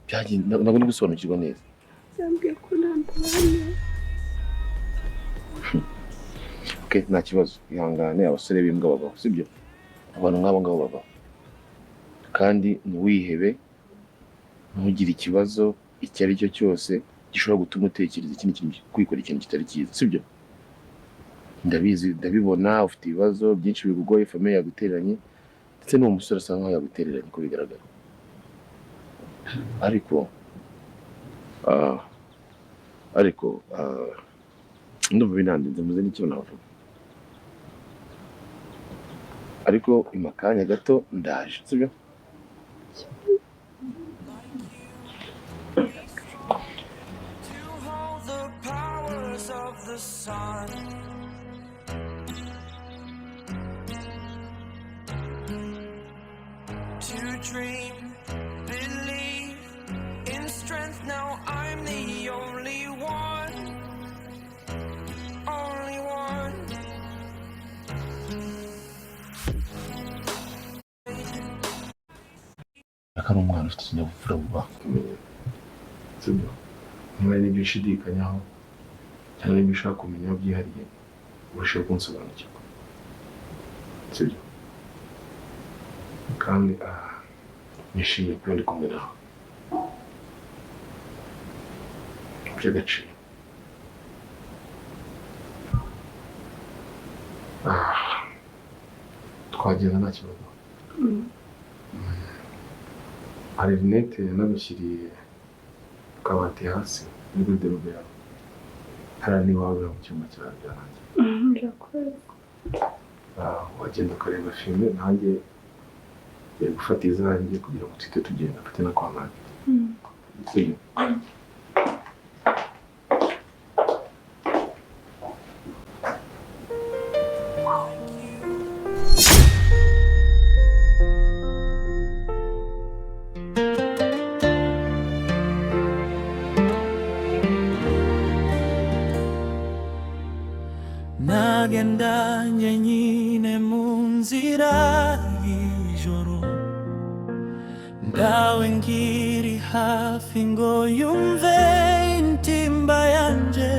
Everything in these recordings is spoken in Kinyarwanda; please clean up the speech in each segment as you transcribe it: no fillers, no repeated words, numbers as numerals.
Byagenze, ntabwo ndi gusobanukirwa neza. Yambwiye ko nandabana. Okay, nta kibazo, ihangane. Abasore b'imbwa babaho, sibyo? Abantu nk'abo ngabo babaho, kandi ntiwihebe, ntugire ikibazo icyo ari cyo cyose gishobora gutuma utekereza ikindi kintu, kwikora ikintu kitari cyiza, sibyo? Ndabizi, ndabibona, ufite ibibazo byinshi bikugoye, famille yagutereranye, ndetse n'uwo musore asa nkaho yagutereranye uko bigaragara. Ariko ariko ndumva binandinze muze n'icyo navuga, ariko ima akanya gato ndaje, sibyo? To hold the powers of the sun. To dream, believe in strength. Now I'm the only one. Only one. Ko ari umwana ufite ikinyabupfura vuba kumenya, sibyo? Niba hari n'ibyo ushidikanyaho cyangwa n'ibyo ushaka kumenya byihariye, urusheho kunsobanukirwa, sibyo? Kandi nishimiye kuba ndi kumwe nawe by'agaciro. Twagenda nta kibazo. Hari rinete nagushyiriye ku kabati hasi muri garde-robe yawe, hariya n'iwawe mu cyumba cyawe, byarangiye. Urakoze. Wagenda ukareba filime, nanjye ngiye gufata izanjye kugira ngo tuhite tugenda mfate na kwa muganga, sibyo? Nagendanye nyine mu nzira y'ijoro, ndawe ngiri hafi ngo yumve intimba yanje.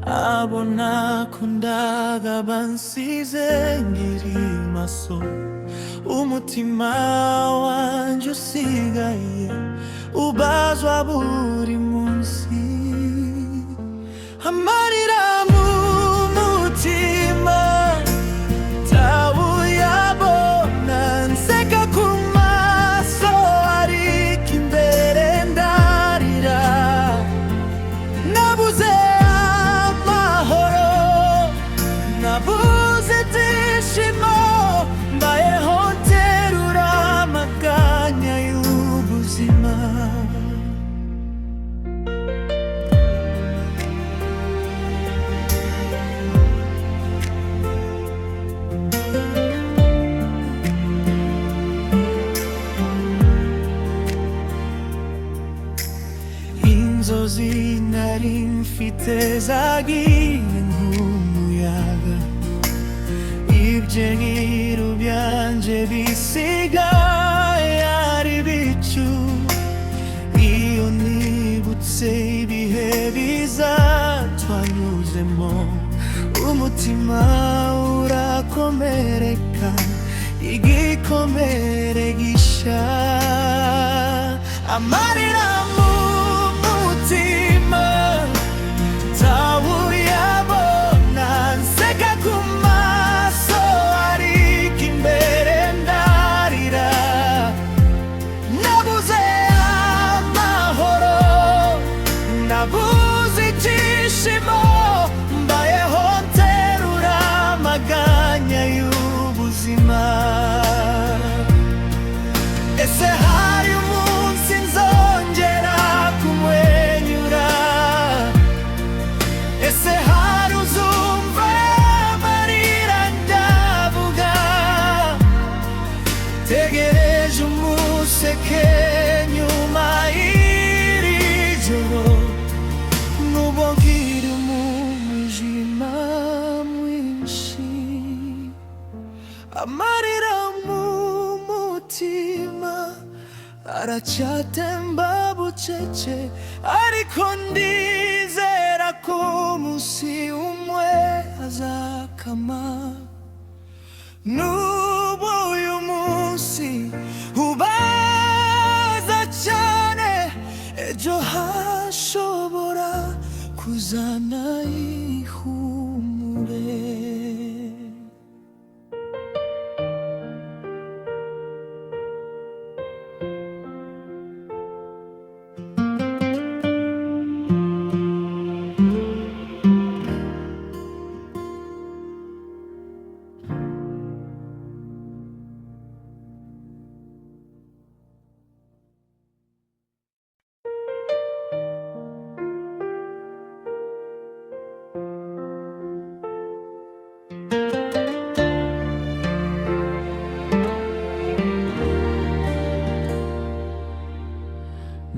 Abo nakundaga bansize ngiri maso, umutima wanje usigaye ubazwa buri munsi. Amarira mu mutima tawuyabona, nseka ku maso ariko imbere ndarira. Nabuze amahoro, nabuze ibyishimo, mbayeho nterura amaganya y'ubuzima. Inzozi nari mfite zagiye nk'umuyaga, ibyiringiro byanje bisigaye ari bicu. Iyo nibutse ibihe biza twanyuzemo, umutima urakomereka, igikomere gisha. Amarira mu mutima tawuyabona, nseka ku maso ariko imbere ndarira. Nabuze amahoro, nabuze ibyishimo, mbayeho nterura amaganya y'ubuzima. Ese hari umunsi nzongera aracyatemba bucece, ariko ndizera ko umunsi umwe azakama. N'ubu uyu munsi ubaza cyane, ejo hashobora kuzana ihumure.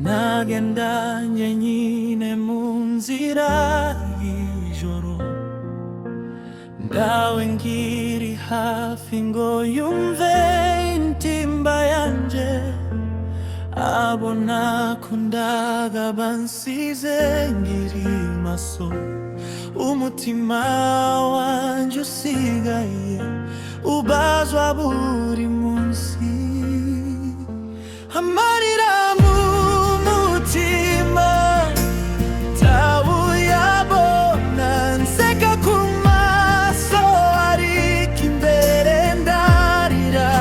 Nagendanye nyine mu nzira y'ijoro, ndawe ngiri hafi ngo yumve intimba yanje. Abo nakundaga bansize ngiri maso, umutima wanje usigaye ubazwa buri munsi. Amarira mu mutima tawuyabona, nseka ku maso ariko imbere ndarira.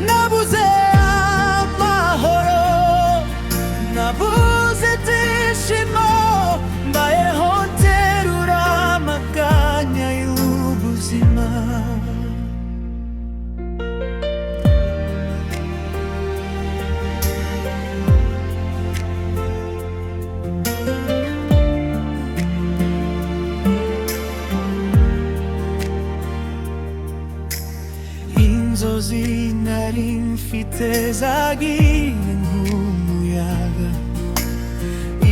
Nabuze amahoro, nabuze ibyishimo, mbayeho nterura amaganya y'ubuzima. Inzozi nari mfite zagiye nk'umuyaga,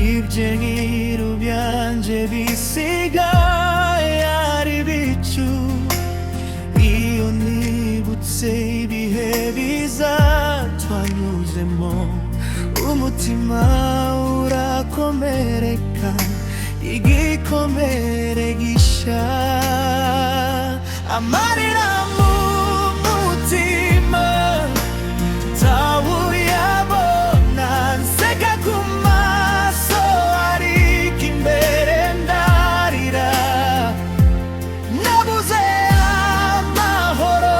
ibyiringiro byanje bisigaye ari ibicu. Iyo nibutse ibihe biza twanyuzemo, umutima urakomereka, igikomere gisha. Amarira mu mutima tawuyabona, nseka ku maso ariko imbere ndarira. Nabuze amahoro,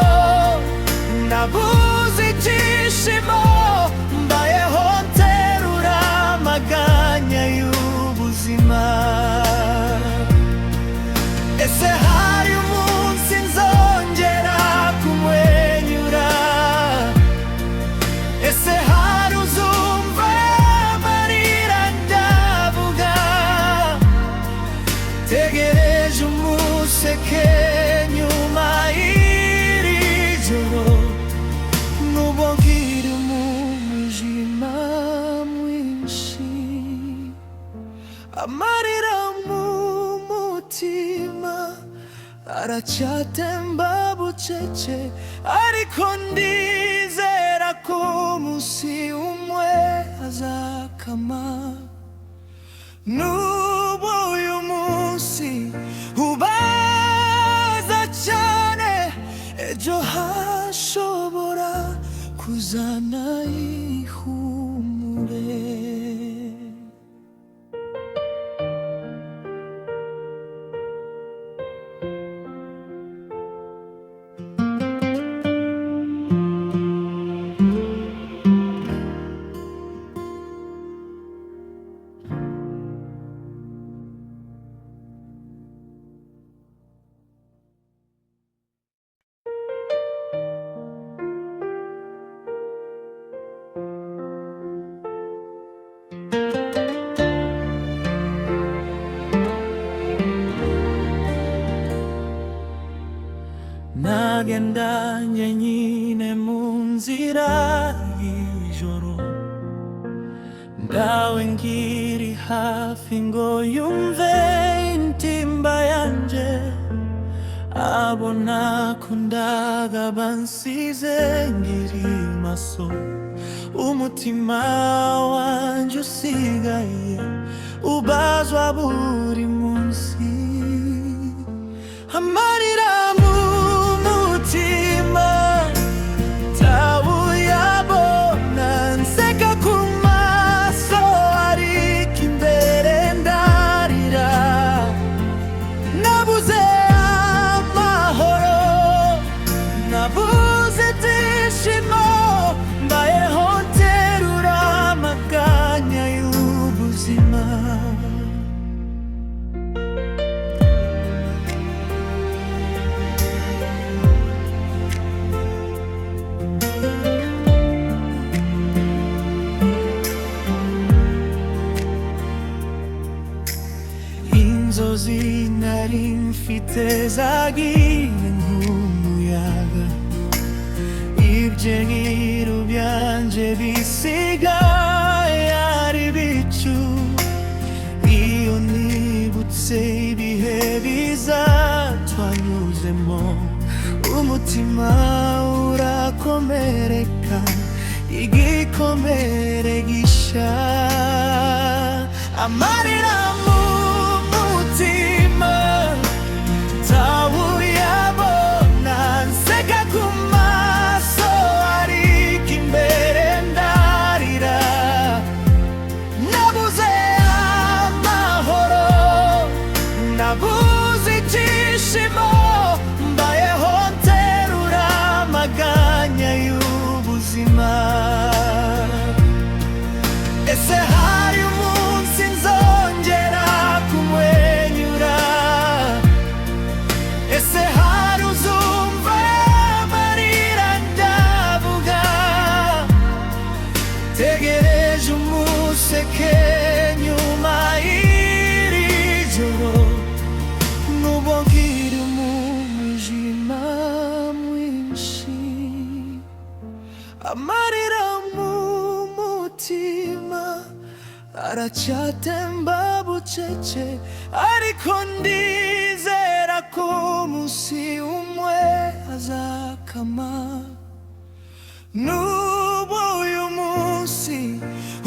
nabuze ibyishimo, mbayeho nterura amaganya y'ubuzima. Ese hari umunsi nzongera kumwenyura? Ese hari uzumva amarira ndavuga? Tegereje umuseke nyuma y'iri joro, nubwo nkiri mu mwijima mwinshi. Amarira mu mutima aracyatemba bucece, ariko ndizera ko umunsi umwe azakama. N'ubu uyu munsi ubaza cyane, ejo hashobora kuzana ihumure. Nagendanye nyine mu nzira y'ijoro, ndawe ngiri hafi ngo yumve intimba yanje. Abo nakundaga bansize ngiri maso. Umutima wanjye usigaye ubazwa buri munsi. Amarira mu mutima ntawuyabona, nseka ku maso ariko imbere ndarira. Nabuze amahoro, nabuze ibyishimo, mbayeho nterura amaganya y'ubuzima. Inzozi nari mfite zagiye nk'umuyaga, ibyiringiro byanje bisigaye ari ibicu. Iyo nibutse ibihe biza twanyuzemo, umutima urakomereka, igikomere gisha. Amarira mu mutima ntawuyabona, nseka ku maso ariko imbere ndarira. Nabuze amahoro, nabuze ibyishimo, mbayeho nterura amaganya y'ubuzima. Ese hari umunsi nzongera kumwenyura? Ese hari uzumva amarira ndavuga? Tegereje umuseke nyuma y'iri joro, nubwo nkiri mu mwijima mwinshi. Amarira mu mutima aracyatemba bucece, ariko ndizera ko umunsi umwe azakama. Nubwo uyu munsi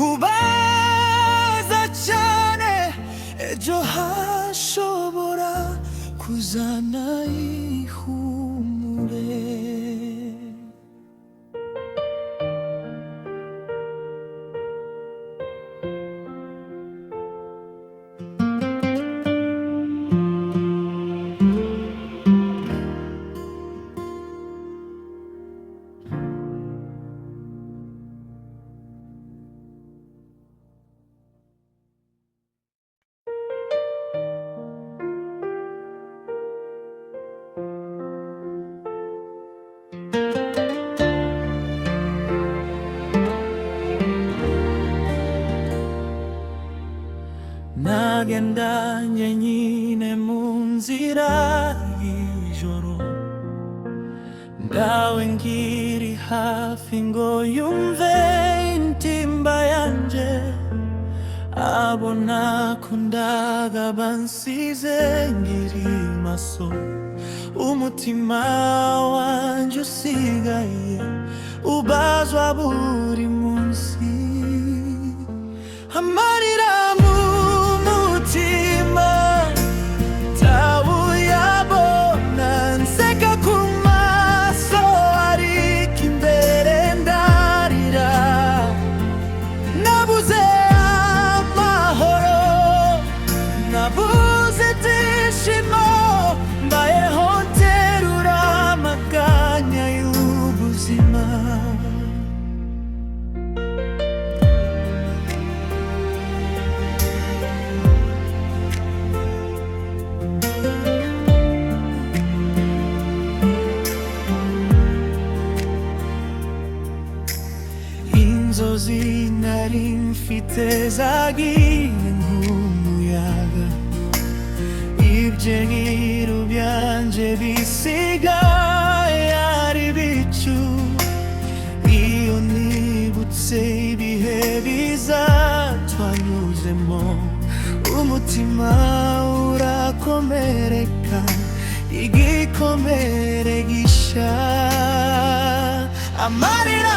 ubaza cyane, ejo hashobora kuzana ihumure. Nagendanye nyine mu nzira y'ijoro, ndawe nkiri hafi ngo yumve intimba yanje. Abo nakundaga bansize nkiri maso, umutima wanjye usigaye ubazwa buri munsi. Amarira mu mutima ntawuyabona, nseka ku maso ariko imbere ndarira. Nabuze amahoro, nabuze ibyishimo, mbayeho nterura amaganya y'ubuzima. Inzozi nari mfite zagiye nk'umuyaga, ibyiringiro byanje bisigaye ari ibicu. Iyo nibutse ibihe biza twanyuzemo, umutima urakomereka, igikomere gisha. Amarira.